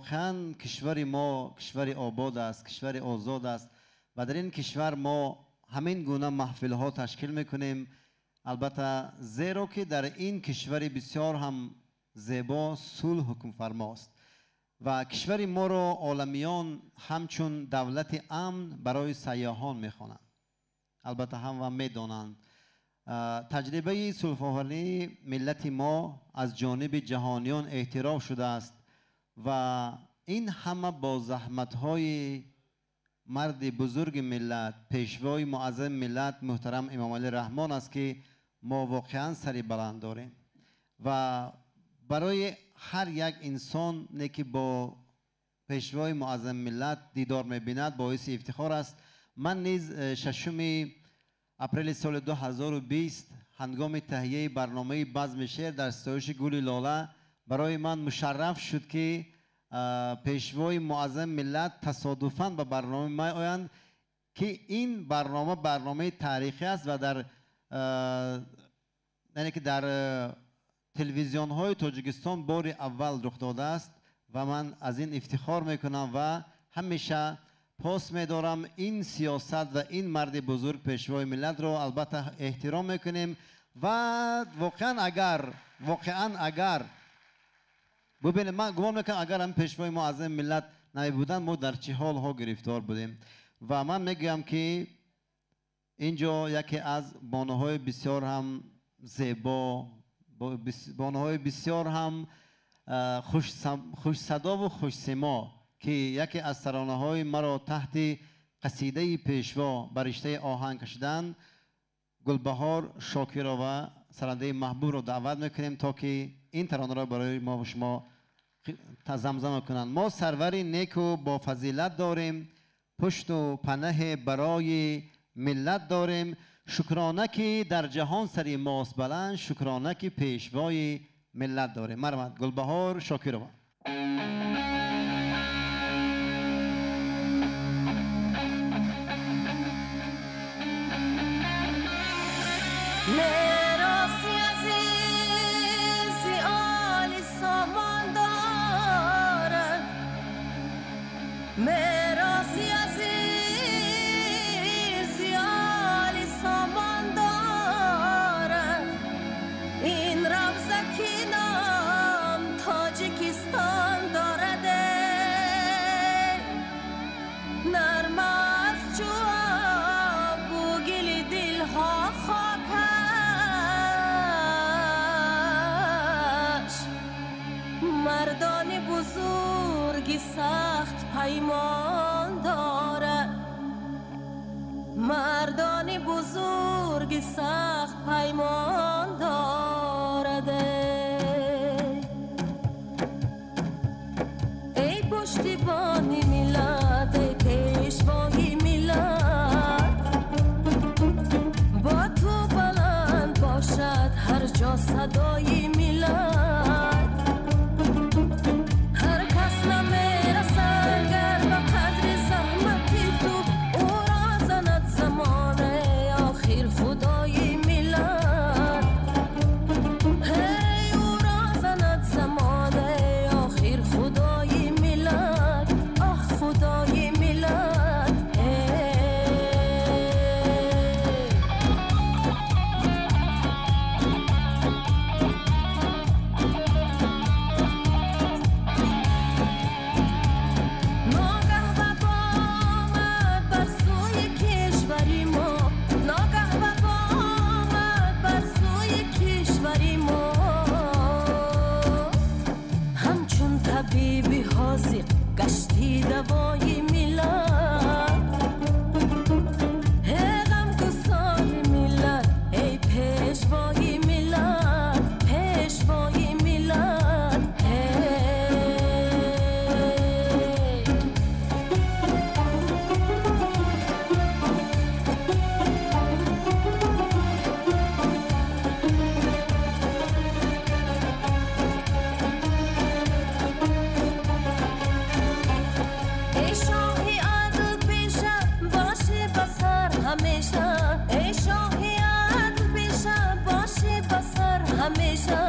воқеан кишвари мо кишвари обод аст, кишвари озод аст ва дар ин кишвар мо ҳамин гуна маҳфилҳо ташкил мекунем. Албатта зеро ки дар ин кишвари бисёр ҳам зебо сулҳ ҳукмфармост ва кишвари моро оламиён ҳамчун давлати амн барои сайёҳон мехонанд. Албатта ҳама медонанд таҷрибаи сулҳофаринии миллати мо аз ҷониби ҷаҳониён эътироф шудааст ва ин ҳама бо заҳматҳои марди бузурги миллат, пешвои муаззами миллат муҳтарам Эмомалӣ Раҳмон аст ки мо воқеан сари баланд дорем ва барои ҳар як инсоне ки бо пешвои муаззами миллат дидор мебинад боиси ифтихор аст. Ман низ 6 апрели соли 2020 ҳангоми таҳияи барномаи базми шеър дар ситоиши гули лола барои ман мушарраф шуд ки пешвои муаззами миллат тасодуфан ба барнома меоянд ки ин барнома барномаи таърихӣ аст ва дар яъне ки дар телевизионҳои Тоҷикистон бори аввал рух додааст ва ман аз ин ифтихор мекунам ва ҳамеша пос медорам ин сиёсат ва ин марди бузург пешвои миллатро албатта эҳтиром мекунем ва воқеан агар бубинед, ман гумон мекунам агар ҳам пешвои муаззами миллат намебуданд мо дар чӣ ҳолҳо гирифтор будем. Ва ман мегӯям ки инҷо яке аз бонуҳои бисёр ҳам зебо, бонуҳои бисёр ҳам хушсадову хушсимо ки яке аз таронаҳои маро таҳти қасидаи пешво ба риштаи оҳанг кашиданд, Гулбаҳор Шокирова сарандаи маҳбубро даъват мекунем то ки ин таронаро барои мо ва шумо замзама кунанд. Мо сарвари неку бо фазилат дорем, пушту панаҳе барои миллат дорем. Шукрона ки дар ҷаҳон сари мост баланд, шукрона ки пешвои миллат дорем. Марҳамат, Гулбаҳор Шокирова. Мероси азизи оли сомон дорад, мероси азизи оли сомон дорад, ин равза ки ном Тоҷикистон дорад, нарм аз чӯ обу гили дилҳо хокаш, мардони бузурги сахт паймон дорад, мардони бузурги сахт паймон дорад. Эй пуштибони миллат, эй пешвои миллат, бо ту баланд бошад ҳар ҷо садои миллат. Ҳар кас намерасад гар ба қадри заҳмати ту, ӯро занад замоне охир худои миллат. Ҳей, ӯро занад замоне охир худои миллат, оҳ худои миллат. Ногаҳ вабо омад бар сӯи кишвари мо, ногаҳ вабо омад бар сӯи кишвари мо, ҳамчун табиби ҳозиқ гашти давои миллат. Эй ғамгусори миллат, эй пешвои миллат, пешвои миллат. Эй эй шоҳи адл пеша боши ба сар ҳамеша, эй шоҳи адл пеша боши ба сар ҳамеша.